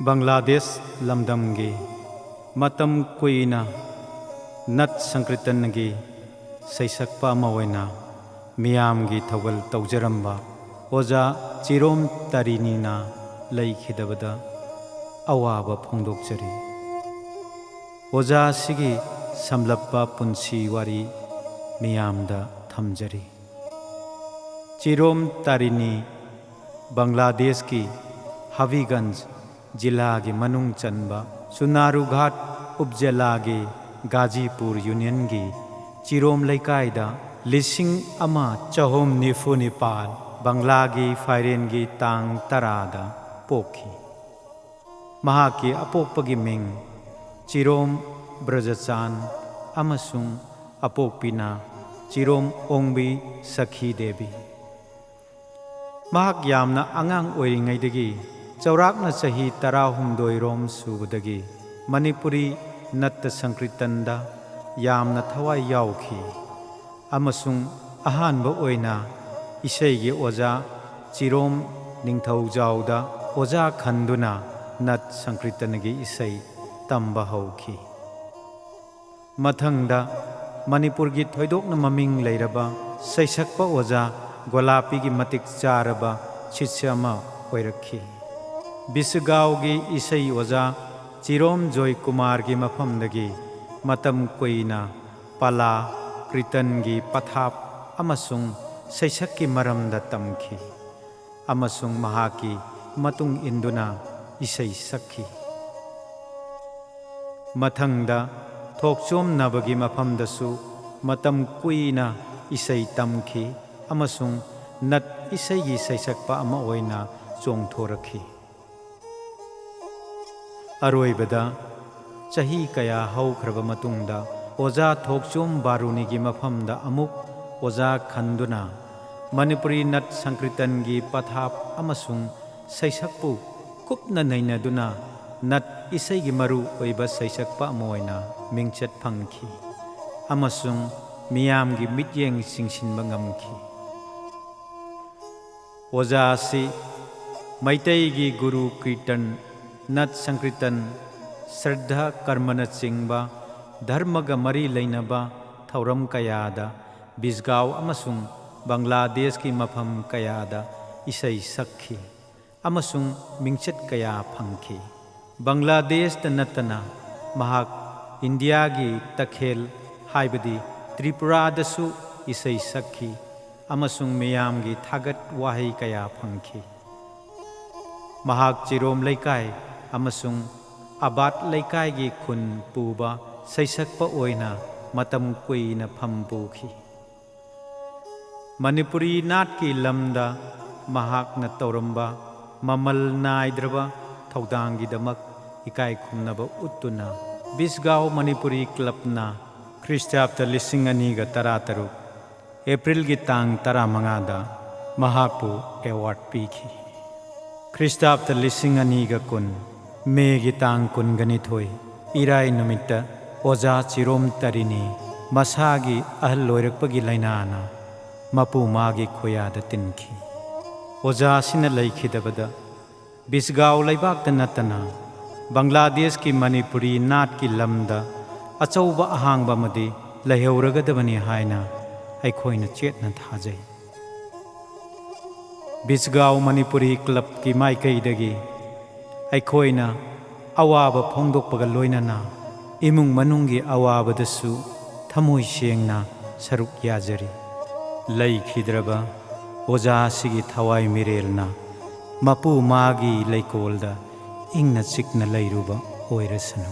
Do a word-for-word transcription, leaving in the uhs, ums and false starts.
ꯕꯪꯒ꯭ꯂꯥꯗꯦꯁ ꯂꯝꯗꯝꯒꯤ ꯃꯇꯝ ꯀꯨꯏꯅ ꯅꯠ ꯁꯪꯀ꯭ꯔꯤꯇꯟꯒꯤ ꯁꯩꯁꯛꯄ ꯑꯃ ꯑꯣꯏꯅ ꯃꯤꯌꯥꯝꯒꯤ ꯊꯧꯒꯜ ꯇꯧꯖꯔꯝꯕ ꯑꯣꯖꯥ ꯆꯤꯔꯣꯝ ꯇꯥꯔꯤꯅꯤꯅ ꯂꯩꯈꯤꯗꯕꯗ ꯑꯋꯥꯕ ꯐꯣꯡꯗꯣꯛꯆꯔꯤ꯫ ꯑꯣꯖꯥ ꯑꯁꯤꯒꯤ ꯁꯝꯂꯞꯄ ꯄꯨꯟꯁꯤ ꯋꯥꯔꯤ ꯃꯤꯌꯥꯝꯗ ꯊꯝꯖꯔꯤ꯫ ꯆꯤꯔꯣꯝ ꯇꯥꯔꯤꯅꯤ ꯕꯪꯒ꯭ꯂꯥꯗꯦꯁꯀꯤ ꯍꯕꯤꯒꯟꯖ ꯖꯤꯂꯥꯒꯤ ꯃꯅꯨꯡ ꯆꯟꯕ ꯆꯨꯅꯥꯔꯨꯘꯥꯠ ꯎꯞꯖꯦꯂꯥꯒꯤ ꯒꯥꯖꯤꯄꯨꯔ ꯌꯨꯅꯤꯌꯟꯒꯤ ꯆꯤꯔꯣꯝ ꯂꯩꯀꯥꯏꯗ ꯂꯤꯁꯤꯡ ꯑꯃ ꯆꯍꯨꯝ ꯅꯤꯐꯨ ꯅꯤꯄꯥꯜ ꯕꯪꯒ꯭ꯂꯥꯒꯤ ꯐꯥꯏꯔꯦꯟꯒꯤ ꯇꯥꯡ ꯇꯔꯥꯗ ꯄꯣꯛꯈꯤ꯫ ꯃꯍꯥꯛꯀꯤ ꯑꯄꯣꯛꯄꯒꯤ ꯃꯤꯡ ꯆꯤꯔꯣꯝ ꯕ꯭ꯔꯖꯆꯥꯟ ꯑꯃꯁꯨꯡ ꯑꯄꯣꯛꯄꯤꯅ ꯆꯤꯔꯣꯝ ꯑꯣꯡꯕꯤ ꯁꯈꯤ ꯗꯦꯕꯤ꯫ ꯃꯍꯥꯛ ꯌꯥꯝꯅ ꯑꯉꯥꯡ ꯑꯣꯏꯔꯤꯉꯩꯗꯒꯤ, ꯆꯥꯎꯔꯥꯛꯅ ꯆꯍꯤ ꯇꯔꯥꯍꯨꯝꯗꯣꯏ ꯔꯣꯝ ꯁꯨꯕꯗꯒꯤ ꯃꯅꯤꯄꯨꯔꯤ ꯅꯠꯇ ꯁꯪꯀ꯭ꯔꯤꯇꯟꯗ ꯌꯥꯝꯅ ꯊꯋꯥꯏ ꯌꯥꯎꯈꯤ ꯑꯃꯁꯨꯡ ꯑꯍꯥꯟꯕ ꯑꯣꯏꯅ ꯏꯁꯩꯒꯤ ꯑꯣꯖꯥ ꯆꯤꯔꯣꯝ ꯅꯤꯡꯊꯧꯖꯥꯎꯗ ꯑꯣꯖꯥ ꯈꯟꯗꯨꯅ ꯅꯠ ꯁꯪꯀ꯭ꯔꯤꯇꯟꯒꯤ ꯏꯁꯩ ꯇꯝꯕ ꯍꯧꯈꯤ꯫ ꯃꯊꯪꯗ ꯃꯅꯤꯄꯨꯔꯒꯤ ꯊꯣꯏꯗꯣꯛꯅ ꯃꯃꯤꯡ ꯂꯩꯔꯕ ꯁꯩꯁꯛꯄ ꯑꯣꯖꯥ ꯒꯣꯂꯥꯄꯤꯒꯤ ꯃꯇꯤꯛ ꯆꯥꯔꯕ ꯁꯤꯁ꯭ꯌ ꯑꯃ ꯑꯣꯏꯔꯛꯈꯤ꯫ ꯕꯤꯁꯒꯥꯎꯒꯤ ꯏꯁꯩ ꯑꯣꯖꯥ ꯆꯤꯔꯣꯝ ꯖꯣꯏꯀꯨꯃꯥꯔꯒꯤ ꯃꯐꯝꯗꯒꯤ ꯃꯇꯝ ꯀꯨꯏꯅ ꯄꯥꯂꯥ, ꯀ꯭ꯔꯤꯇꯟꯒꯤ ꯄꯊꯥꯞ ꯑꯃꯁꯨꯡ ꯁꯩꯁꯛꯀꯤ ꯃꯔꯝꯗ ꯇꯝꯈꯤ ꯑꯃꯁꯨꯡ ꯃꯍꯥꯛꯀꯤ ꯃꯇꯨꯡ ꯏꯟꯗꯨꯅ ꯏꯁꯩ ꯁꯛꯈꯤ꯫ ꯃꯊꯪꯗ ꯊꯣꯛꯆꯣꯝꯅꯕꯒꯤ ꯃꯐꯝꯗꯁꯨ ꯃꯇꯝ ꯀꯨꯏꯅ ꯏꯁꯩ ꯇꯝꯈꯤ ꯑꯃꯁꯨꯡ ꯅꯠ ꯏꯁꯩꯒꯤ ꯁꯩꯁꯛꯄ ꯑꯃ ꯑꯣꯏꯅ ꯆꯣꯡꯊꯣꯔꯛꯈꯤ꯫ ꯑꯔꯣꯏꯕꯗ, ꯆꯍꯤ ꯀꯌꯥ ꯍꯧꯈ꯭ꯔꯕ ꯃꯇꯨꯡꯗ, ꯑꯣꯖꯥ ꯊꯣꯛꯆꯣꯝ ꯕꯥꯔꯨꯅꯤꯒꯤ ꯃꯐꯝꯗ ꯑꯃꯨꯛ ꯑꯣꯖꯥ ꯈꯟꯗꯨꯅ ꯃꯅꯤꯄꯨꯔꯤ ꯅꯠ ꯁꯪꯀ꯭ꯔꯤꯇꯟꯒꯤ ꯄꯊꯥꯞ ꯑꯃꯁꯨꯡ ꯁꯩꯁꯛꯄꯨ ꯀꯨꯞꯅ ꯅꯩꯅꯗꯨꯅ ꯅꯠ ꯏꯁꯩꯒꯤ ꯃꯔꯨ ꯑꯣꯏꯕ ꯁꯩꯁꯛꯄ ꯑꯃ ꯑꯣꯏꯅ ꯃꯤꯡꯆꯠ ꯐꯪꯈꯤ ꯑꯃꯁꯨꯡ ꯃꯤꯌꯥꯝꯒꯤ ꯃꯤꯠꯌꯦꯡ ꯆꯤꯡꯁꯤꯟꯕ ꯉꯝꯈꯤ꯫ ꯑꯣꯖꯥ ꯑꯁꯤ ꯃꯩꯇꯩꯒꯤ ꯒꯨꯔꯨ ꯀ꯭ꯔꯤꯇꯟ ꯅꯠ ꯁꯪꯀ꯭ꯔꯤꯇꯟ, ꯁ꯭ꯔꯗꯙ ꯀꯔꯃꯅꯆꯤꯡꯕ ꯙꯔꯃꯒ ꯃꯔꯤ ꯂꯩꯅꯕ ꯊꯧꯔꯝ ꯀꯌꯥꯗ ꯕꯤꯁꯒꯥꯎ ꯑꯃꯁꯨꯡ ꯕꯪꯒ꯭ꯂꯥꯗꯦꯁꯀꯤ ꯃꯐꯝ ꯀꯌꯥꯗ ꯏꯁꯩ ꯁꯛꯈꯤ ꯑꯃꯁꯨꯡ ꯃꯤꯡꯆꯠ ꯀꯌꯥ ꯐꯪꯈꯤ꯫ ꯕꯪꯒ꯭ꯂꯥꯗꯦꯁꯇ ꯅꯠꯇꯅ ꯃꯍꯥꯛ ꯏꯟꯗꯤꯌꯥꯒꯤ ꯇꯈꯦꯜ, ꯍꯥꯏꯕꯗꯤ ꯇ꯭ꯔꯤꯄꯨꯔꯥꯗꯁꯨ ꯏꯁꯩ ꯁꯛꯈꯤ ꯑꯃꯁꯨꯡ ꯃꯤꯌꯥꯝꯒꯤ ꯊꯥꯒꯠ ꯋꯥꯍꯩ ꯀꯌꯥ ꯐꯪꯈꯤ꯫ ꯃꯍꯥꯛ ꯆꯤꯔꯣꯝ ꯂꯩꯀꯥꯏ ꯑꯃꯁꯨꯡ ꯑꯕꯥꯠ ꯂꯩꯀꯥꯏꯒꯤ ꯈꯨꯟ ꯄꯨꯕ ꯁꯩꯁꯛꯄ ꯑꯣꯏꯅ ꯃꯇꯝ ꯀꯨꯏꯅ ꯐꯝ ꯄꯨꯈꯤ꯫ ꯃꯅꯤꯄꯨꯔꯤ ꯅꯥꯠꯀꯤ ꯂꯝꯗ ꯃꯍꯥꯛꯅ ꯇꯧꯔꯝꯕ ꯃꯃꯜ ꯅꯥꯏꯗ꯭ꯔꯕ ꯊꯧꯗꯥꯡꯒꯤꯗꯃꯛ ꯏꯀꯥꯏ ꯈꯨꯝꯅꯕ ꯎꯠꯇꯨꯅ ꯕꯤꯁꯒꯥꯎ ꯃꯅꯤꯄꯨꯔꯤ ꯀ꯭ꯂꯕꯅ ꯈ꯭ꯔꯤꯁꯇꯥꯕꯇ ꯂꯤꯁꯤꯡ ꯑꯅꯤꯒ ꯇꯔꯥꯇꯔꯨꯛ ꯑꯦꯄ꯭ꯔꯤꯜꯒꯤ ꯇꯥꯡ ꯇꯔꯥꯃꯉꯥꯗ ꯃꯍꯥꯛꯄꯨ ꯑꯦꯋꯥꯔꯗ ꯄꯤꯈꯤ꯫ ꯈ꯭ꯔꯤꯁꯇꯥꯕꯇ ꯂꯤꯁꯤꯡ ꯑꯅꯤꯒ ꯀꯨꯟ ꯃꯦꯒꯤ ꯇꯥꯡ ꯀꯨꯟꯒꯅꯤꯊꯣꯏ ꯏꯔꯥꯏ ꯅꯨꯃꯤꯠꯇ ꯑꯣꯖꯥ ꯆꯤꯔꯣꯝ ꯇꯔꯤꯅꯤ ꯃꯁꯥꯒꯤ ꯑꯍꯜ ꯑꯣꯏꯔꯛꯄꯒꯤ ꯂꯥꯏꯅꯥꯅ ꯃꯄꯨ ꯃꯥꯒꯤ ꯈꯣꯌꯥꯗ ꯇꯤꯟꯈꯤ꯫ ꯑꯣꯖꯥꯁꯤꯅ ꯂꯩꯈꯤꯗꯕꯗ ꯕꯤꯁꯒꯥꯎ ꯂꯩꯕꯥꯛꯇ ꯅꯠꯇꯅ ꯕꯪꯒ꯭ꯂꯥꯗꯦꯁꯀꯤ ꯃꯅꯤꯄꯨꯔꯤ ꯅꯥꯠꯀꯤ ꯂꯝꯗ ꯑꯆꯧꯕ ꯑꯍꯥꯡꯕ ꯑꯃꯗꯤ ꯂꯩꯍꯧꯔꯒꯗꯕꯅꯤ ꯍꯥꯏꯅ ꯑꯩꯈꯣꯏꯅ ꯆꯦꯠꯅ ꯊꯥꯖꯩ꯫ ꯕꯤꯁꯒꯥꯎ ꯃꯅꯤꯄꯨꯔꯤ ꯀ꯭ꯂꯕꯀꯤ ꯃꯥꯏꯀꯩꯗꯒꯤ ꯑꯩꯈꯣꯏꯅ ꯑꯋꯥꯕ ꯐꯣꯡꯗꯣꯛꯄꯒ ꯂꯣꯏꯅꯅ ꯏꯃꯨꯡ ꯃꯅꯨꯡꯒꯤ ꯑꯋꯥꯕꯗꯁꯨ ꯊꯃꯣꯏ ꯁꯦꯡꯅ ꯁꯔꯨꯛ ꯌꯥꯖꯔꯤ꯫ ꯂꯩꯈꯤꯗ꯭ꯔꯕ ꯑꯣꯖꯥ ꯑꯁꯤꯒꯤ ꯊꯋꯥꯏ ꯃꯤꯔꯦꯜꯅ ꯃꯄꯨ ꯃꯥꯒꯤ ꯂꯩꯀꯣꯜꯗ ꯏꯪꯅ ꯆꯤꯛꯅ ꯂꯩꯔꯨꯕ ꯑꯣꯏꯔꯁꯅꯨ꯫